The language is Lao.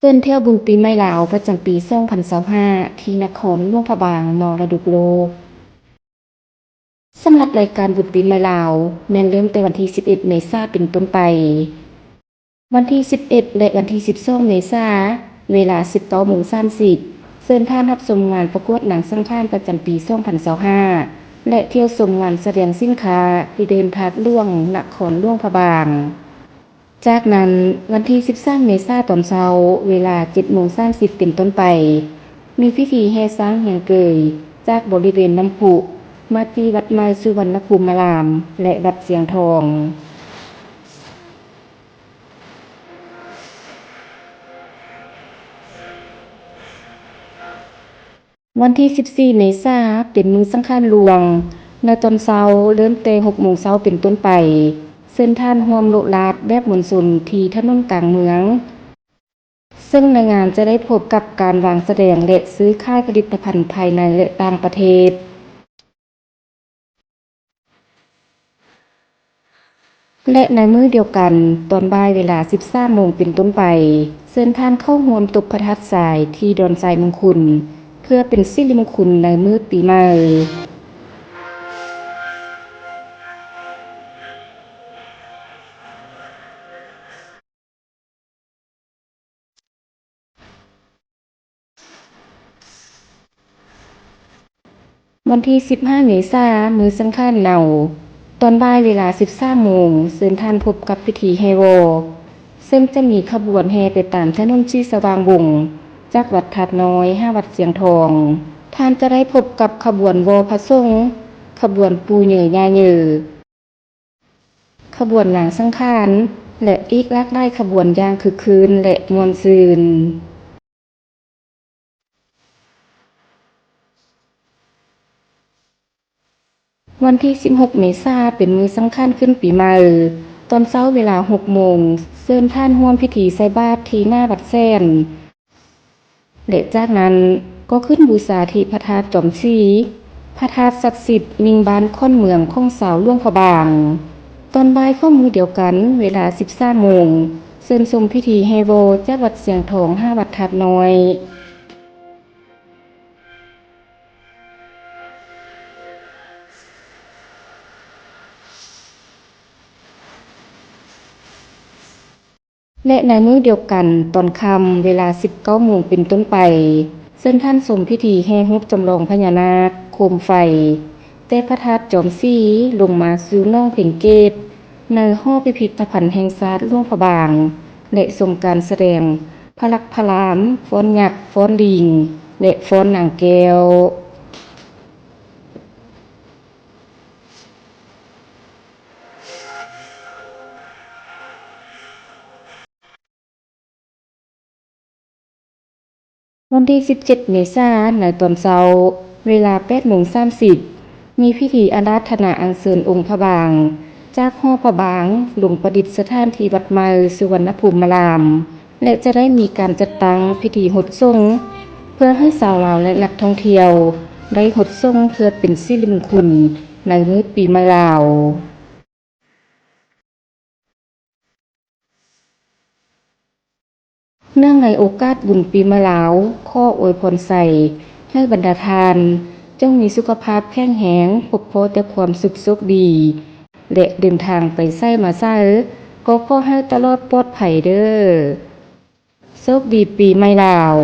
ເດີນທ່ຽວບຸນປີໃໝ່ລາວປະຈຳປີສອງພັນຊາວຫ້າ ທີ່ນະຄອນຫຼວງພະບາງ ມໍລະດົກໂລກ. ສຳລັບລາຍການບຸນປີໃໝ່ລາວ ແມ່ນເລີ່ມແຕ່ວັນທີສິບເອັດ ເມສາ ເປັນຕົ້ນໄປ. ວັນທີສິບເອັດ ແລະ ວັນທີສິບສອງ ເມສາ ເວລາສິບເກົ້າໂມງສາມສິບ ເຊີນທ່ານຮັບຊົມງານປະກວດນາງສັງຂານປະຈຳປີສອງພັນຊາວຫ້າ ແລະ ທ່ຽວຊົມງານສະແດງສິນຄ້າທີ່ເດີ່ນທາດຫຼວງນະຄອນຫຼວງພະບາງ. ຈາກນັ້ນ ວັນທີສິບສາມ ເມສາ ຕອນເຊົ້າ ເວລາເຈັດໂມງສາມສິບເປັນຕົ້ນໄປ ມີພິທີແຫ່ຊ້າງຮຽງເກີຍຈາກບໍລິເວນນ້ຳພຸ ມາທີ່ວັດໃໝ່ສຸວັນນະພູມາລາມ ແລະ ວັດຊຽງທອງ. ວັນທີສິບສີ່ ເມສາ ເປັນມື້ສັງຂານຫຼວງ. ໃນຕອນເຊົ້າ ເລີ່ມແຕ່ຫົກໂມງເຊົ້າເປັນຕົ້ນໄປ ເຊີນທ່ານຮ່ວມໂລດລາດແບບມວນຊົນທີ່ຖະໜົນກາງເມືອງ, ເຊິ່ງໃນງານຈະໄດ້ພົບກັບການວາງສະແດງ ແລະ ຊື້ຂາຍຜະລິດຕະພັນພາຍໃນ ແລະ ຕ່າງປະເທດ. ແລະ ໃນມື້ດຽວກັນ ຕອນບ່າຍເວລາສິບສາມໂມງເປັນຕົ້ນໄປ ເຊີນທ່ານເຂົ້າຮ່ວມຕົບພະທາດຊາຍທີ່ດອນຊາຍມຸງຄຸນ ເພື່ອເປັນສິລິມຸງຄຸນໃນມື້ປີໃໝ່. ວັນທີສິບຫ້າ ເມສາ ມື້ສັງຂານເນົາ ຕອນບ່າຍເວລາສິບສາມໂມງ ເຊີນທ່ານພົບກັບພິທີແຫ່ວໍ ເຊິ່ງຈະມີຂະບວນແຫ່ໄປຕາມຖະໜົນສີສະຫວ່າງວົງ ຈາກວັດທາດນ້ອຍຫາວັດຊຽງທອງ. ທ່ານຈະໄດ້ພົບກັບຂະບວນວໍພະສົງ, ຂະບວນປູ່ເຍີຍ່າເຍີ, ຂະບວນນາງສັງຂານ ແລະ ອີກຫຼາກຫຼາຍຂະບວນຢ່າງຄຶກຄື້ນ ແລະ ມ່ວນຊື່ນ. ວັນທີສິບຫົກ ເມສາ ເປັນມື້ສັງຂານຂຶ້ນປີໃໝ່. ຕອນເຊົ້າເວລາຫົກໂມງ ເຊີນທ່ານຮ່ວມພິທີໃສ່ບາດທີ່ໜ້າວັດແສນ. ແລະ ຈາກນັ້ນກໍຂຶ້ນບູຊາທີ່ພະທາດຈອມສີ ພະທາດສັກສິດໜຶ່ງບ້ານຂອນເມືອງຂອງຊາວຫຼວງພະບາງ. ຕອນບ່າຍຂອງມື້ດຽວກັນ ເວລາສິບສາມໂມງ ເຊີນຊົມພິທີແຫ່ວໍຈາກວັດຊຽງທອງຫາວັດທາດນ້ອຍ. ແລະ ໃນມື້ດຽວກັນຕອນຄ່ຳເວລາສິບເກົ້າໂມງເປັນຕົ້ນໄປ ເຊີນທ່ານຊົມພິທີແຫ່ຮູບຈຳລອງພະຍານາກໂຄມໄຟ ແຕ່ພະທາດຈອມສີລົງມາສູ່ໜອງເພັງເກດ ໃນຫໍພິພິທະພັນແຫ່ງຊາດຫຼວງພະບາງ ແລະ ຊົມການສະແດງພະລັກພະລາມ, ຟ້ອນຍັກ, ຟ້ອນລີງ ແລະ ຟ້ອນນາງແກ້ວ. ວັນທີສິບເຈັດ ເມສາ ໃນຕອນເຊົ້າ ເວລາແປດໂມງສາມສິບ ມີພິທີອາລາທະນາອັນເຊີນອົງພະບາງ ຈາກຫໍພະບາງລົງປະດິດສະຖານທີ່ວັດໃໝ່ສຸວັນນະພູມມາລາມ ແລະ ຈະໄດ້ມີການຈັດຕັ້ງພິທີຫົດສົງ ເພື່ອໃຫ້ຊາວລາວ ແລະ ນັກທ່ອງທ່ຽວໄດ້ຫົດສົງເພື່ອເປັນສິລິມຸງຄຸນໃນມື້ປີໃໝ່ລາວ. ເນື່ອງໃນໂອກາດບຸນປີໃໝ່ລາວ, ຂໍອວຍພອນໄຊໃຫ້ບັນດາທ່ານ ຈົ່ງມີສຸຂະພາບແຂງແຮງ, ພົບພໍ້ແຕ່ຄວາມສຸກໂຊກດີ ແລະ ເດີນທາງໄປໃສມາໃສ ກໍຂໍໃຫ້ຕະຫຼອດປອດໄພເດີ້. ໂຊກດີປີໃໝ່ລາວ.